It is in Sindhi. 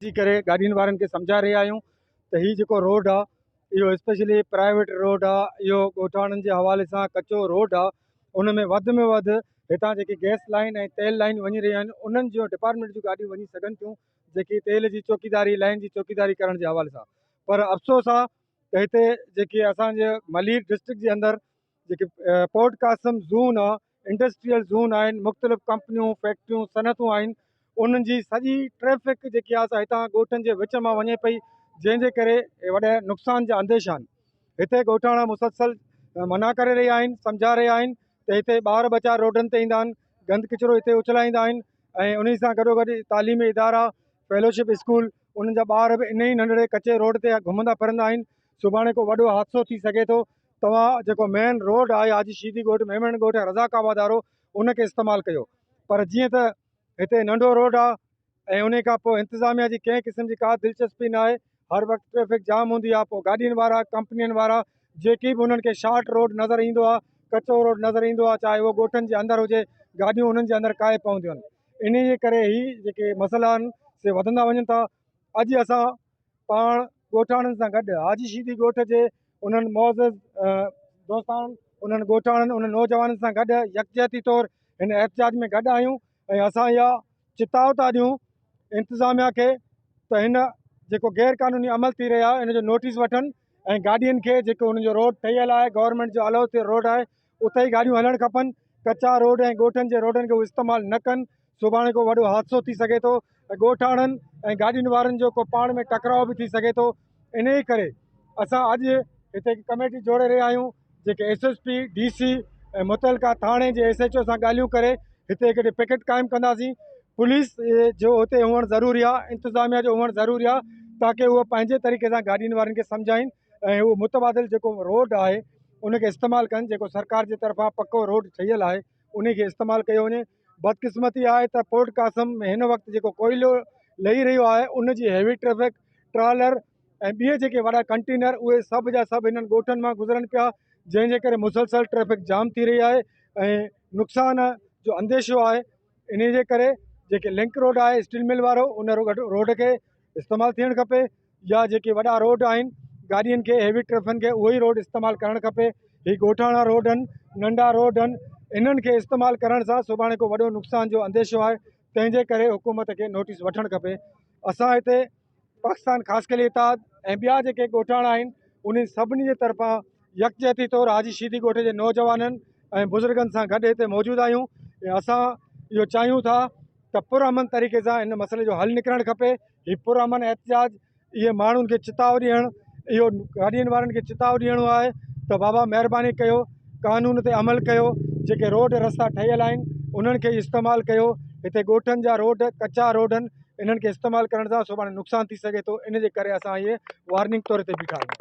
جي ڪري گاڏين وارن کي سمجهائي رهيا آهيون ته هي جيڪو روڊ آ اهو اسپيشلي پرائيويٽ روڊ آ اهو ڳوٺاڻن جي حوالي سان ڪچو روڊ آ ان ۾ وڌ ۾ وڌ هتان جيڪي گئس لائين ۽ تيل لائين وڃي رهيون آهن انهن جو ڊپارٽمينٽ جون گاڏيون وڃي سگهن ٿيون جيڪي تيل جي چوڪيداري لائين جي چوڪيداري ڪرڻ جي حوالي سان پر افسوس آ ته هتي جيڪي اسان جي ملير ڊسٽرڪٽ جي اندر جيڪي پورٽ قاسم زون آ انڊسٽريل زون آهن مختلف ڪمپنيون فيڪٽريون صنعتون آهن انهن جي سڄي ٽريفڪ جيڪي آ سا هتان ڳوٺن جي وچ مان وڃي پئي جنهن جي ڪري وڏي نقصان جا انديشا آهن هتي ڳوٺاڻا مسلسل منع ڪري رهيا آهن سمجهائي رهيا آهن ته هتي ٻار ٻچا روڊن تي ايندا آهن گند ڪچرو هتي اڇلائيندا آهن ۽ انهي سان گڏو گڏ تعليمي ادارا فيلوشپ اسڪول انهن جا ٻار به انهي ننڍڙي ڪچي روڊ تي گهمندا ڦرندا آهن سڀاڻي ڪو وڏو حادثو ٿي سگهي ٿو توهان جيڪو مين روڊ آهي حاجي شيدي ڳوٺ ميمڻ ڳوٺ ۽ رزاق آباد وارو ان کي استعمال ڪيو پر جيئن ته هتي ننڍو روڊ آهي ۽ انهي کان پوء انتظاميا جي ڪنهن قسم جي ڪا دلچسپي نه آهي هر وقت ٽريفڪ جام هوندي آهي پوء گاڏين وارا ڪمپنين وارا جيڪي به انهن کي شارٽ روڊ نظر ايندو آهي ڪچو روڊ نظر ايندو آهي چاهي اهو ڳوٺن جي اندر هجي گاڏيون انهن جي اندر ڪاهي پونديون آهن انهي جي ڪري هي جيڪي مسئلا آهن سي وڌندا وڃن ٿا اڄ اسان پاڻ ڳوٺاڻن سان گڏ حاجي شيدي ڳوٺ جي انهن معزز دوستاڻن انهن ڳوٺاڻن انهن نوجوانن سان گڏ يڪجهتي طور هن احتجاج ۾ گڏ آهيون ۽ اسان اها چتاء ٿا ڏيون انتظاميا کي ته هن جيڪو غير قانوني عمل ٿي رهيو آهي ان جو نوٽيس وٺن ۽ گاڏين کي جيڪو انهن جو روڊ ٺهيل آهي گورنمينٽ جو الائو ٿيل روڊ آهي اتي ئي گاڏيون هلڻ کپن ڪچا روڊ ۽ ڳوٺن جي روڊن کي هو استعمال نه ڪن سڀاڻي ڪو وڏو حادثو ٿي سگهي ٿو ۽ ڳوٺاڻن ۽ گاڏين وارن جو ڪو پاڻ ۾ ٽڪراء به ٿي سگهي ٿو انهي ڪري اسان اڄ هتي هڪ ڪميٽي جوڙي رهيا آهيون جيڪي S S P D C ۽ متعلقه ٿاڻي جي ايس ايڇ او سان ڳالهيون ڪري هتي هڪڙي پڪيٽ قائم ڪنداسين پوليس جو هتي هئڻ ضروري آهي انتظاميا جو هئڻ ضروري آهي تاڪه هو پنهنجي طريقي سان گاڏين وارن کي سمجهائين ۽ هو متبادل جيڪو روڊ آهي ان کي استعمال ڪن جيڪو سرڪار جي طرفان پڪو روڊ ٺهيل آهي ان کي استعمال ڪيو وڃي بدقسمتي آهي ته پورٽ قاسم ۾ هن وقت جيڪو ڪوئلو لهي رهيو آهي ان جي هيوي ٽريفڪ ٽرالر ۽ ٻئي جيڪي وڏا ڪنٽينر اهي سڀ جا سڀ هنن ڳوٺن مان گذرن پيا جنهن جي ڪري مسلسل ٽريفڪ جام ٿي رهي آهي ۽ نقصان جو انديشو آهي انهي جي ڪري جيڪي لنڪ روڊ آهي اسٽيل مل وارو ان روڊ کي استعمال ٿيڻ کپي يا جيڪي وڏا روڊ آهن گاڏين کي هيوي ٽرفن کي اهو ئي روڊ استعمال ڪرڻ کپي هي ڳوٺاڻا روڊ آهن ننڍا روڊ آهن انهن کي استعمال ڪرڻ سان سڀاڻي ڪو وڏو نقصان جو انديشو آهي تنهن جي ڪري حڪومت کي نوٽيس وٺڻ کپي اسان هتي پاڪستان خاصخيلي اتحاد ۽ ٻيا جيڪي ڳوٺاڻا آهن انهن سڀني جي طرفان يڪجهتي طور حاجي شيدي ڳوٺ جي نوجوانن ۽ بزرگن سان گڏ هتي موجود آهيون ۽ اسان اهو چاهيون ٿا ته پر امن طريقي سان ان مسئلي جو حل نڪرڻ کپي هي پر امن احتجاج اهي ماڻهن کي چتاء ڏيڻ اهو گاڏين وارن کي چتاء ڏيڻو آهي ته بابا مهرباني ڪيو قانون تي عمل ڪيو جيڪي روڊ رستا ٺهيل آهن انهن کي استعمال ڪيو هتي ڳوٺن جا روڊ ڪچا روڊ آهن انهن کي استعمال ڪرڻ سان سڀاڻي نقصان ٿي سگهي ٿو ان جي ڪري اسان اهي وارننگ طور تي بيٺا آهيون.